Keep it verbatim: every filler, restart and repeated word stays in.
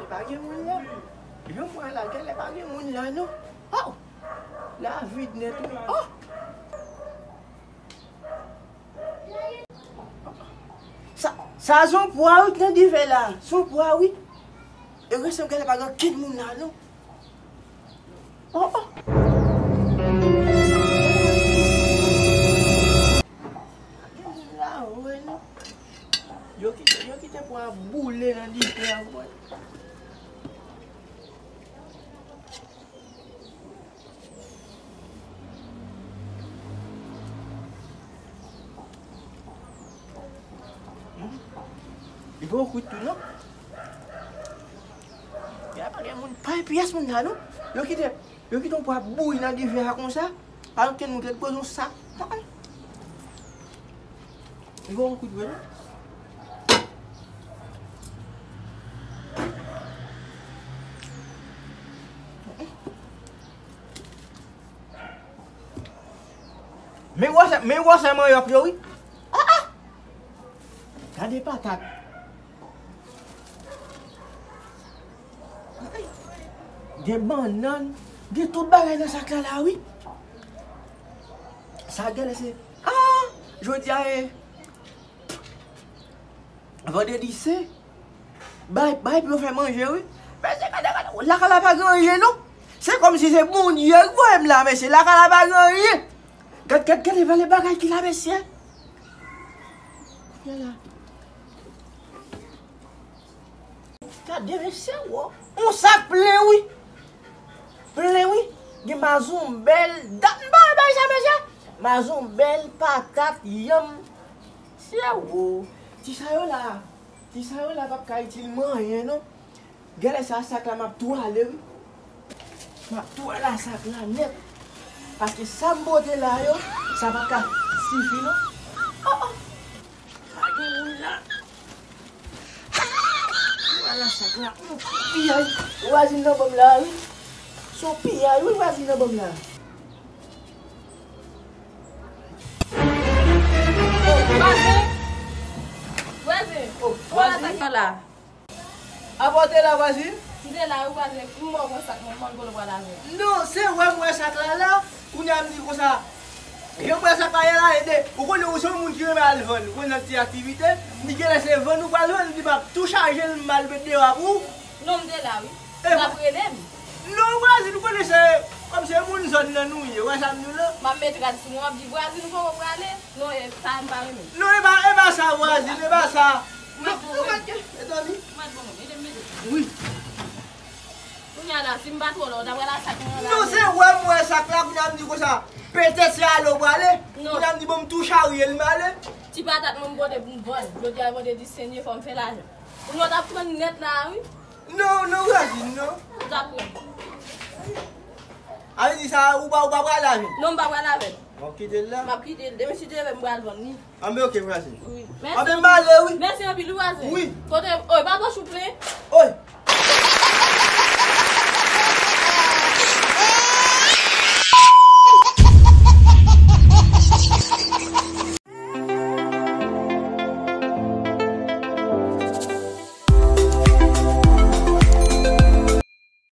Pa gen moun la. Jan m wè la, genlè pa gen moun la, non. Oh! La vid nèt, wi. Oh! Sa, sa se yon pwa, wi, k nan dife la. Se yon pwa, wi. E rès m genlè pa gen kenn moun la, non. Oh, oh. Gen moun la, wi, non. Yo kite, yo kite pwa boule nan dife a, wi. Li poko kwit tou, non. Ya pa gen moun, pa gen pyès moun la, non. Yo kite, yo kite yon pwa bouyi nan dife a konsa. Pa gen moun ki poze yon sak. Li poko kwit vre, non. Men gwosè, men gwosè manyòk yo, wi. Ah, ah! Gade patat. Gen bannann, gen tout bagay nan sak la, la, wi. Sa genlè se, ah, jodi a, e, vandredi sen. Bay, bay pou yo fè manje, wi. Mesye, gade, gade, lakay la pa gen anyen, non. Se kòmsi se Bondye ki voye m la, mesye. Lakay la pa gen anyen. Gad, gad, gade, gade bagay ki la, mesye. Gade la. Gade, mesye, wo. Yon sak plen, wi. Plen, wi. Gen mazonbèl. Dat m pa wè bagay sa, mesye. Mazonbèl, patat, yanm. Mesye, wo. Ti sa yo la. Ti sa yo la p ap ka itil mwen anyen, non. Genlè sa sak la m ap tou ale, wi. M ap tou ale a sak la nèt. Paske sa m pote la yo, sa pa ka sifi, non. Oh, oh. Pa gen moun la. Tou ale a sak la. Yon piyay. Vwazin nan ban m la, wi. Se yon piyay, wi, vwazin nan ban m la. Oh, vwazin. Vwazin. Oh, vwazin. Vwazin. Apòte la, vwazin. M te la, wi, vwazin. M ba w yon sak, mwen, mwen, golo pral avè. Non, se wè m wè sak la, la. Kounye a m di konsa. Jan m wè sak la, la, ede. Ou konnen, ou se yon moun ki renmen al vann. Ou konnen nan ti aktivite. M di genlè se vann ou pral vann. M di m ap tou chaje l, m al met deyò a pou ou. Non, m te la, wi. E, m ap rele m. Non, vwazin, ou konnen se, kòm se moun zòn nan nou ye. Ou wè sa m di w la? M ap met rad sou mwen, w ap di, vwazin, ou poko prale? Non, e, sa a m pa renmen. Non, e pa, e pa sa, vwazin, e pa sa. Mwen bon, mwen. Mezanmi. Mwen bon, mwen. Mete, mete. Wi. Kounye a la, si m pa twò la, w ta pral a sak mwen la. Non, se wè m wè sak la, kounye a m di konsa, petèt se ale w prale. Non. Kounye a m di, bon, m tou charye l, m ale. Ti patat mwen m pote pou m vann. Jodi a, vandredi, Senyè, fò m fè lajan. Kounye a w t ap pran nèt la, wi. Non, non, vwazin, non. Ou t ap pran. A vle di sa, ou pa, ou pa pral avè l? Non, m pa pral avè l. Bon, kite l la. M ap kite l. Demen si Dye vle, m pral vann li. Anben, oke, vwazin. Wi. Mèsi. Anben, m ale, wi. Mèsi anpil, wi, vwazin. Wi. Kote, o, e pa pòch ou plen?